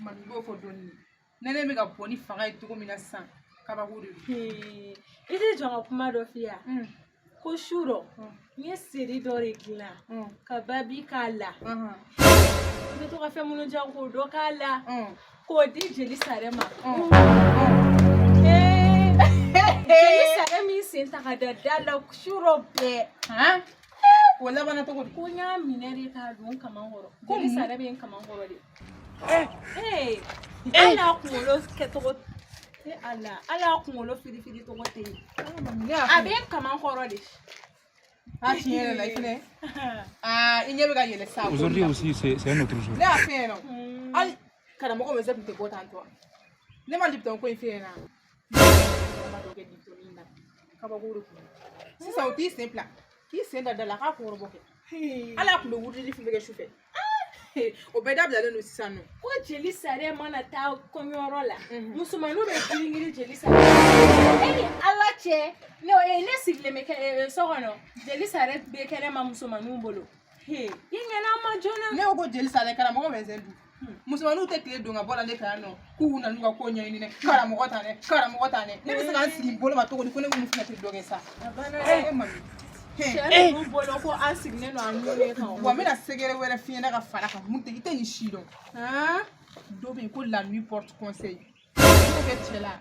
Mami b'o fɔ dɔɔni. Nɛnɛ bɛ ka bɔ ni fanga ye cogo min na sisan, kabako de don. I tɛ jɔn ka kuma dɔ f'i ye ko su rɔ n ye seri dɔ de dilan ka babi k'a la, n bɛ to ka fɛn minnu diyan k'o dɔ k'a la, k'o di jeli sare ma. Jeli sare min sen ta ka da da la su rɔ bɛɛ. O labanna cogo di? Ko n y'a minɛ de k'a don n kaman kɔrɔ. Jeli sare bɛ n kaman kɔrɔ de. Ee, hali a kunkolo kɛcogo e Ala, hali a kunkolo firifiri cogo tɛ yen. A bɛ n kaman kɔrɔ de. A tiɲɛ yɛrɛ la, i fɛnɛ aa, i ɲɛ bɛ ka yɛlɛ sa. Aujourd'hui aussi, c'est un autre jour. Ne y'a f'e ɲɛna, hali karamɔgɔ bɛ se tun tɛ bɔ tan tɔ. Ne ma Lipton ko in f'e ɲɛna, ma dɔ kɛ Lipton in na, kabako de kun don. Sisan o t'i sen bila k'i sen da da la k'a kɔrɔbɔ kɛ, hali a tun bɛ wulili fɛn fɛn kɛ sufɛ, o bɛɛ dabilalen don sisan nɔ. Ko jeli sare mana taa kɔɲɔyɔrɔ la, musomaninw bɛ girin-girin jeli sare. E ni Ala cɛ, ne sigilen bɛ kɛ so kɔnɔ, jeli sare bɛ kɛnɛ ma musomaninw bolo. I ɲɛna ma joona. Ne ko ko jeli sare, karamɔgɔ bɛ sɛn dun. Musomaninw tɛ tile don ka bɔ la ne fɛ yan nɔ k'u nana n'u ka ko ɲɛɲini dɛ. Karamɔgɔ ta dɛ, karamɔgɔ ta dɛ. Ne bɛ se ka n sigi n bolo ma cogo di ko ne k'olu fana tɛ dɔ kɛ sa? A banna dɛ. E mami. Cɛ ninnu bolo ko an sigilen don an ɲɛ kan. Wa n bɛna secret wɛrɛ f'i ɲɛna ka fara kan, mun tɛ i tɛ nin si dɔn. Dɔ bɛ yen ko la nuit porte conseil. N'i y'o kɛ cɛ la,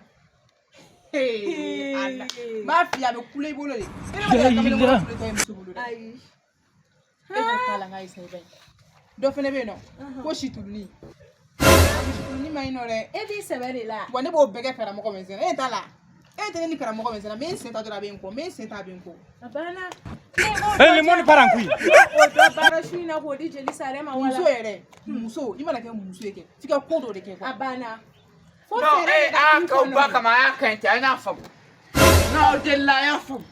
Ala, n b'a f'i ye, a bɛ kule i bolo de. E ma deli ka kamalen kɔrɔ kuletɔ ye muso bolo dɛ. Ayi. E ko k'a la n k'a ye sayi ba ye. Dɔ fɛnɛ bɛ yen nɔ ko situluni. Situluni ma ɲi nɔ dɛ. E b'i sɛbɛ de la. Wa ne b'o bɛɛ kɛ karamɔgɔ min sɛnɛ, e t'a la. E tɛ ne ni karamɔgɔ min sɛnɛ, n bɛ n sen ta dɔrɔn a bɛ n kɔ, n bɛ n sen ta a bɛ n kɔ. A banna. Eh, le monde part en couille. O dɔ baara su in na k'o di jeli sare ma wala. Muso yɛrɛ, muso, i mana kɛ muso ye kɛ, f'i ka ko dɔ de kɛ A quoi. banna. Fo Non, fɛɛrɛ eh, de ka a k'i k'aw ba kɔnɔ. kama, a y'a ka ɲi ten, a n'a faamu. Non, aw delila, a y'a faamu.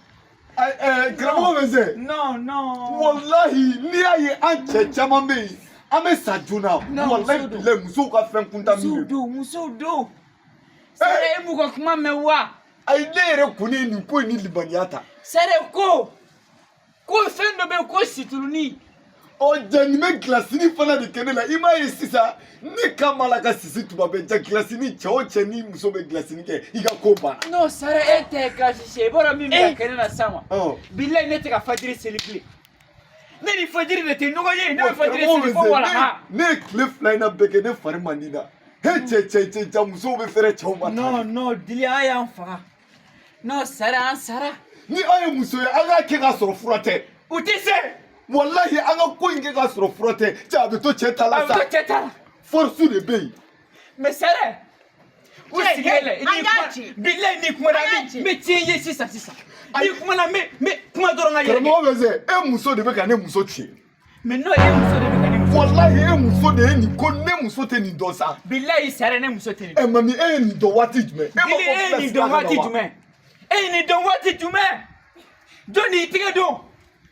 Karamɔgɔ bɛ se. Non, non. Walahi, n'i y'a ye an cɛ caman bɛ yen, an bɛ sa joona. Non, walahi muso don. Bilahi, musow ka fɛn kuntan min Musow de don. don, musow don. Sare, e m'u ka kuma mɛn wa? Ayi, ne yɛrɛ kɔni ye nin ko in ni limaniya ta. Sare ko fɛn dɔ bɛ yen ko situluni. Ɔ ja, nin bɛ gilasini fana de kɛ ne la. I m'a ye sisan, ne kan b'a la ka sisi tuma bɛɛ. Ja, gilasini, cɛ o cɛ ni muso bɛ gilasini kɛ, i ka ko banna. Non, Sare, e tɛ gasi se, i b'a dɔn min bɛ ka kɛ ne la sisan wa? Ɔ. Bilahi, ne tɛ ka fajiri seli bilen. Ne ni fajiri de tɛ ɲɔgɔn ye, ne bɛ fajiri seli fo walaha. Ne ye tile 2 in na bɛɛ kɛ, ne fari man di n na. He, cɛ cɛ cɛ, ja, musow bɛ fɛrɛ cɛw ma tan. Non, non, Dili, a y'an faga. Non, Sare, an sara. Ni aw ye muso ye, an k'a kɛ k'a sɔrɔ fura tɛ. U tɛ se. Walahi, an ka ko in kɛ k'a sɔrɔ fura tɛ, cɛ, a bɛ to cɛ ta A la bɛ sa. to cɛ ta la. Force de bɛ yen. Mais Sare, u Cɛ, sigilen la, an n'i y'a kuma ci. bilahi, n'i kumana An y'a ci. n bɛ tiɲɛ ye sisan sisan. N'i kumana, n bɛ kuma dɔrɔn ka yɛlɛ. Karamɔgɔ bɛ se, e muso de bɛ ka ne muso tiɲɛ. Mais non, e muso de bɛ ka ne muso. Walahi, e muso de ye nin ko, ne muso tɛ nin dɔn sa. Bilahi, Sare, ne muso tɛ nin. Ɛ mami, e ye nin dɔn waati jumɛn? E ma Dili, fɔ e ye nin k'i dɔn ka waati sira kan wa? jumɛn? E ye nin dɔn waati jumɛn? Jɔn de y'i tigɛ don?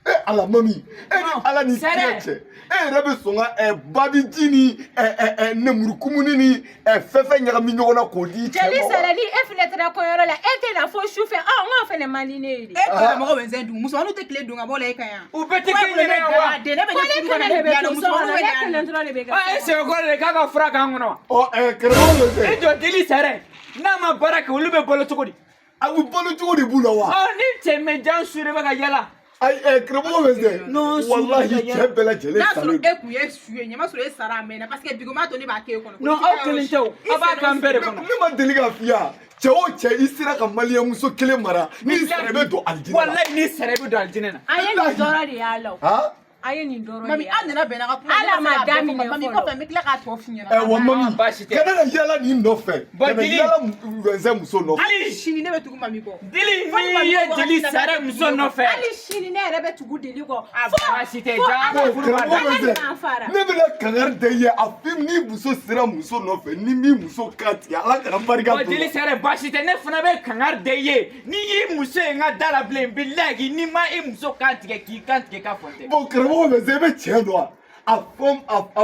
E Ala, mami, e ni Non, Ala ni Sɛrɛ. kira cɛ, e yɛrɛ bɛ sɔn ka babiji ni ɛ ɛ ɛ nemurukumuni ni fɛn fɛn ɲagami ɲɔgɔn na k'o di cɛ Jeli ma wa? sare, ni e fɛnɛ taara kɔɲɔyɔrɔ la, e tɛ na fo su fɛ. Ɔ, n k'o fɛnɛ man di ne ye de. E karamɔgɔ bɛ sɛn dun, musomaninw tɛ tile don ka bɔ la e kan yan. U bɛɛ tɛ kɛ ɲɛnɛ ye wa? Ne bɛ Ko ne ne furu ka na kelen de ne bɛ bila to yan so nɔ, kɔnɔ, musomaninw bɛ ne na yan kelen nɔ. dɔrɔn de bɛ kɛ Ah, e so kɔnɔ. sɛbɛkɔrɔ de k'a ka fura k'an kɔnɔ wa? Ɔ karamɔgɔ bɛ E se. jɔ, Dili, Sare, n'a ma baara kɛ, olu bɛ balo cogo di? A bɛ balo cogo de b'u la wa? Ɔ, ni cɛ mɛ jan su de bɛ ka yala. Ayi, karamɔgɔ bɛ se. Non, su walahi de bɛ ka cɛ bɛɛ lajɛlen N'a sɔrɔ salen e kun ye su ye, ɲɛ ma sɔrɔ e sara a mɛnna, parce que bigoma to ne b'a k'e kɔnɔ. Non, aw kelen tɛ o, aw b'a k'an bɛɛ de don. kɔnɔ. Ne ma deli k'a f'i ye wa? Cɛ o cɛ, i sera ka maliyɛnmuso kelen mara, n'i sara, i bɛ don alijinɛ la. Walahi, ni sara, i bɛ don alijinɛ na. An ye nin dɔrɔn de y'a la o. Han. An ye nin dɔrɔn de Mami, y'a la. an nana bɛn n'a ka kuma. Ala ne ma se ma k'a bɛɛ fɔ. daminɛ Mami, fɔlɔ. kɔfɛ n bɛ tila k'a tɔ f'i ɲɛna. Ɛ wa mami, Baasi tɛ. kana na yala nin nɔfɛ. Ba, kana Dili. yala wɛnsɛn muso nɔfɛ. Hali sini ne bɛ tugu mami kɔ. Dili, n'i ye jeli sara muso nɔfɛ. Hali sini ne yɛrɛ bɛ tugu Dili kɔ. A baasi tɛ, fo ja Ala- ka furu b'a da. Karamɔgɔ bɛ Ala n'an fara. se, ne bɛna kangari da i ye a fi ni muso sera muso nɔfɛ, ni min muso kan tigɛ, Ala kana barika Bon, don. Dili Sare, baasi tɛ, ne fana bɛ kangari da i ye. N'i y'i muso ye n ka da la bilen, bilahi, n'i ma i muso kan tigɛ, k'i kan tigɛ k'a fɔ n tɛ. Bon, karamɔgɔ bɛ se, e bɛ tiɲɛ dɔn wa? A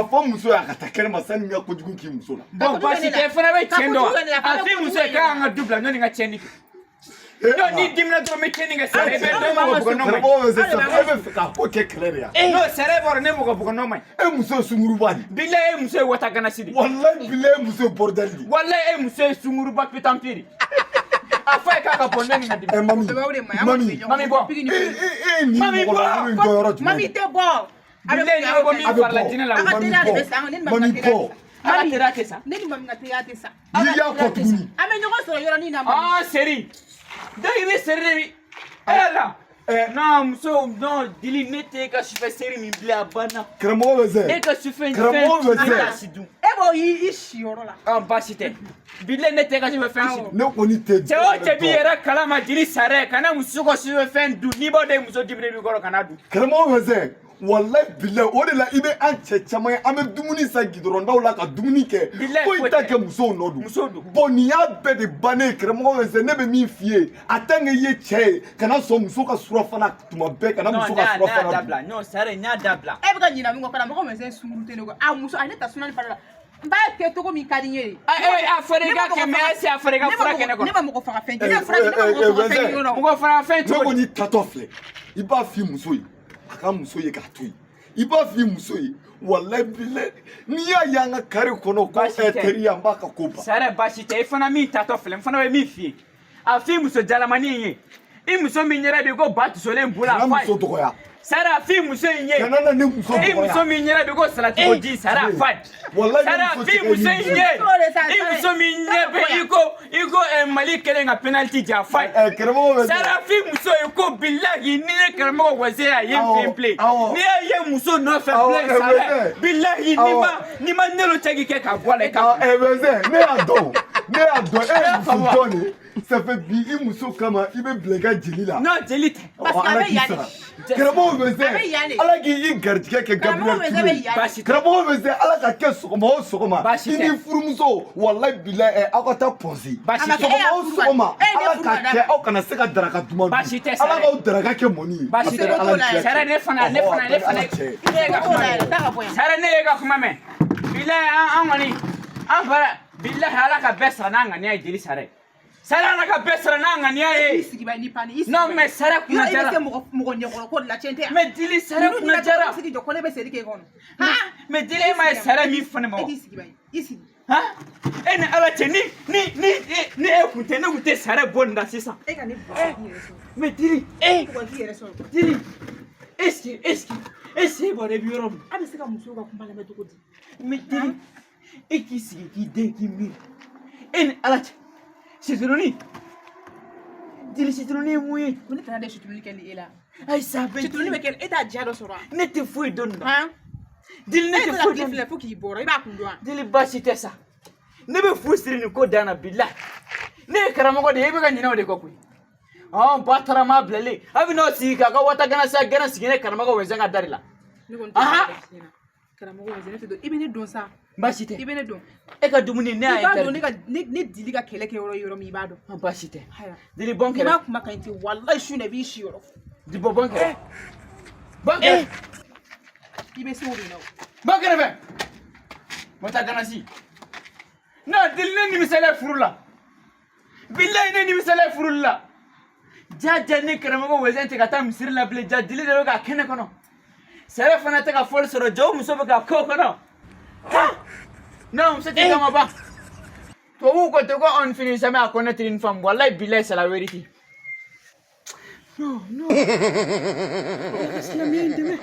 fɔ muso ye a ka taa kɛnɛma sani n ka kojugu k'i muso la. Bon, baasi tɛ, e fana bɛ tiɲɛ dɔn wa? A f'i muso ye k'a ka du bila ɲɔni ka tiɲɛni kɛ. Non, n'i dimina dɔrɔn n bɛ tiɲɛni kɛ Sara, i bɛ dɔn mɔgɔ bugɔ nɔ ma ɲi. Karamɔgɔ bɛ se sisan, e bɛ fɛ k'a ko kɛ kɛlɛ de ya? Non, Sara, e b'a dɔn ne mɔgɔ bugɔ nɔ ma ɲi. E muso ye sunguruba de. Bilahi, e muso ye wataganasi de. Walayi bilayi, e muso ye bordel de. Walahi, e muso ye sunguruba pitanpi de. A fɔ a ye k'a ka bɔ ne ni ka dimi. Ɛ mami, Bɛɛ de ma ɲi. mami, Mami bɔ. e e e nin Mami mɔgɔ bɔ. lankolon in dɔn yɔrɔ jumɛn? Mami tɛ bɔ. Bilahi, ne bɛ bɔ min A bɛ farila bɔ. jinɛ la. A ka Mami teriya de bɔ. bɛ sa, ne ni mami Mami ka teriya bɔ. tɛ sa. A ka teriya tɛ sa. Ne ni mami ka teriya tɛ sa. N'i y'a kɔ tuguni. An bɛ ɲɔgɔn sɔrɔ yɔrɔnin na, mami. Ah, seri. Donc i bɛ seri de bi. E la. Non, muso, non, Dili, ne tɛ e ka sufɛ seri min bilen, a banna. Karamɔgɔ bɛ se. E ka sufɛ Karamɔgɔ bɛ fɛn se. t'a si dun. E b'o i si yɔrɔ la. Ah, baasi tɛ. Bilahi, ne tɛ e ka sufɛ fɛn si dun. Ne kɔni tɛ. Cɛ o cɛ b'i yɛrɛ kalama Dili Sara, kana muso ka sufɛ fɛn dun. N'i b'a dɔn e muso diminen b'i kɔrɔ, kana dun. Karamɔgɔ bɛ se. Walayi bilayi, o de la i bɛ an cɛ caman ye, an bɛ dumuni san gidɔrɔndaw la ka dumuni kɛ. Bilayi, foyi foyi t'a tɛ. kɛ musow nɔ don. Musow don. Bon, nin y'a bɛɛ de bannen ye. Karamɔgɔ bɛ se, ne bɛ min f'i ye, a tant que i ye cɛ ye, kana sɔn muso ka surafana tuma bɛɛ, kana Non, muso n ka y'a n y'a surafana dun. dabila. Non, Sara, n y'a dabila. E bɛ ka ɲinɛ min kɔ, karamɔgɔ bɛ se sunguru tɛ ne kɔ. A muso, a ne ta sunani fana la. N b'a kɛ cogo min ka di n ye de. Ah, eh, a fɔra i ka kɛ, mais est-ce que a fɔra i ka fura kɛ ne kɔnɔ? Ne ma mɔgɔ faga fɛn kɛ. Ne fura kɛ, ne ma mɔgɔ faga fɛn kɛ yɔrɔ. Mɔgɔ fara fɛn Ne cogo di? kɔni tatɔ filɛ, i b'a f'i muso ye, a ka muso ye k'a to yen, i b'a f'i muso ye, walayi bilayi, n'i y'a ye an ka kare kɔnɔ ko Baasi ɛ tɛ. teriya, n b'a ka ko ban. Sara, baasi tɛ. I fana min tatɔ filɛ, n fana bɛ min f'i ye, a f'i muso jalamani in ye, i muso min ɲɛda b'i ko ba tisolen bolo, a Kana f'a ye. muso dɔgɔya. Sara, a f'i muso in ye. Kana na ne muso I muso dɔgɔya. min ɲɛda b'i ko salati ko ji, Sara, a f'a ye. Walayi, ne Sara, a muso f'i tɛ kɛ muso ni in ye. Muso de sa, I Sara. muso min ɲɛ bɛ i ko Mali kɛlen ka penalty di, a f'a ye. Ɛ karamɔgɔ bɛ se. Sara, f'i muso ye ko bilahi, ni ne karamɔgɔ Wɛsɛ y'a ye n fɛ yen bilen, Awɔ. n'i y'a ye muso nɔfɛ Awɔ, bilen, ɛ, Sara, Wɛsɛ. bilahi, n'i Awɔ. ma n'i ma nelo cɛ k'i kɛ ka bɔ a la, i ka Ah, ɛ Wɛsɛ, ne y'a dɔn, ne y'a dɔn, e ye muso jɔn de ye? Ça fait bi i muso kama i bɛ bila i ka jeli la. Non, jeli tɛ. Parce que a Ala bɛ k'i yan de. sara. Karamɔgɔ bɛ se. A bɛ yan de. Ala k'i garijɛgɛ kɛ Karamɔgɔ Gabriel bɛ se Touré bɛ ye. yan de. Baasi tɛ. Karamɔgɔ bɛ se, Ala ka kɛ sɔgɔma o sɔgɔma. Baasi I tɛ. ni furumuso, walayi bilayi, ɛ aw ka taa pɔnsi. Baasi A ma tɛ. kɛ e y'a Sɔgɔma o furu sɔgɔma, ka- e ye ne Ala furu ka ka d'a kɛ ma. aw kana se ka daraka duman dun. Baasi tɛ, Ala Sara. k'aw daraka kɛ mɔni ye. Baasi A tɛ. bɛɛ Ala ni kira cɛ. Sara, ne fana ne Ɔhɔ, fana a ne bɛɛ fana Ala cɛ. ne ye ka kuma T'o la mɛn. yɛrɛ, taa ka bɔ yan. Sara, ne ye ka kuma mɛn. Bilahi, an kɔni an fara bilahi, Ala ka bɛɛ sara n'a ŋaniya ye. Jeli Sara ye. Sara, Ala ka bɛɛ sara n'a ŋaniya I ye. sigi ba ni pani, i sigi Non ba. mais Sara Yɔrɔ kunna i bɛ se jara. mɔgɔ mɔgɔ ɲɛkɔrɔ ko de la, tiɲɛ tɛ yan. Mais Dili, Sara Ninnu kunna ɲɛna jara. i sigi jɔ ko ne bɛ seri k'e kɔnɔ. Mais Dili, e ma ye Sara min fɔ ne ma E wa? k'i sigi ba ye, i sigi. Han? E ni Ala cɛ, ni e kun tɛ, ne kun tɛ Sara bɔ nin na sisan. E ka ne bugɔ k'i yɛrɛ sɔrɔ. Mais Dili, e Bugɔ k'i yɛrɛ sɔrɔ. Dili, est-ce que e b'a dɔn i bɛ yɔrɔ min? A bɛ se ka musow ka kuma lamɛn cogo di? Mais Dili, e k'i sigi k'i den k'i miiri. E ni Ala cɛ, situruni. Dili, situruni ye mun ye? Ko ne tana de suturuli kɛ ni e la. Ayi sa bɛ Suturuli bɛ kɛ, e t'a diya dɔ sɔrɔ wa? Ne tɛ foyi dɔn nin na. Han? Dili, ne E tɛ tɛ foyi tile dɔn nin na. filɛ fo k'i bɔrɔ, i b'a kun dɔn wa? Dili, baasi tɛ sa. Ne bɛ fu siri nin ko dan na bilahi. Ne ye karamɔgɔ de ye, e bɛ ka ɲinɛ o de kɔ koyi. Ɔn ba taara maa bilalen. A bɛ n'aw sigi k'a ka wata gana sa gana sigi ne karamɔgɔ Wɛsɛn ka da de la. Ne kɔni tɛ Ahan. dɔn fiɲɛ na. Karamɔgɔ Wɛsɛn, ne tɛ dɔn. I bɛ ne dɔn sa. Baasi I tɛ. bɛ ne dɔn. E ka dumuni ne I y'a b'a dɔn ne interdit. ka ne Dili ka kɛlɛ kɛ yɔrɔ yɔrɔ min, i b'a dɔn. Baasi tɛ. Ayiwa. Dili, bɔn N'i m'a kɛrɛfɛ. kuma ka ɲi ten, walayi su in na i b'i si yɔrɔ. Dili, bɔ bɔn kɛrɛfɛ. Bɔn kɛrɛfɛ. I bɛ se o de la o. Bɔ kɛrɛfɛ. Wata ganasi. Non, Dili, ne nimisala furu la. Bilahi, ne nimisala furu la. Ja ja, ne karamɔgɔ Wɛsɛn tɛ ka taa misiri la bilen. Ja Dili de bɛ ka kɛnɛ kɔnɔ. Sɛrɛ fana tɛ ka fɔli sɔrɔ, jɔw muso bɛ ka ko kɔnɔ. Ah! Non, muso tɛ kama ban. Tubabuw ko ten ko on finit jamais à connaître une femme. Wallahi bilahi, c'est la vérité. Non, non. Ala ka silamɛya in dɛmɛ.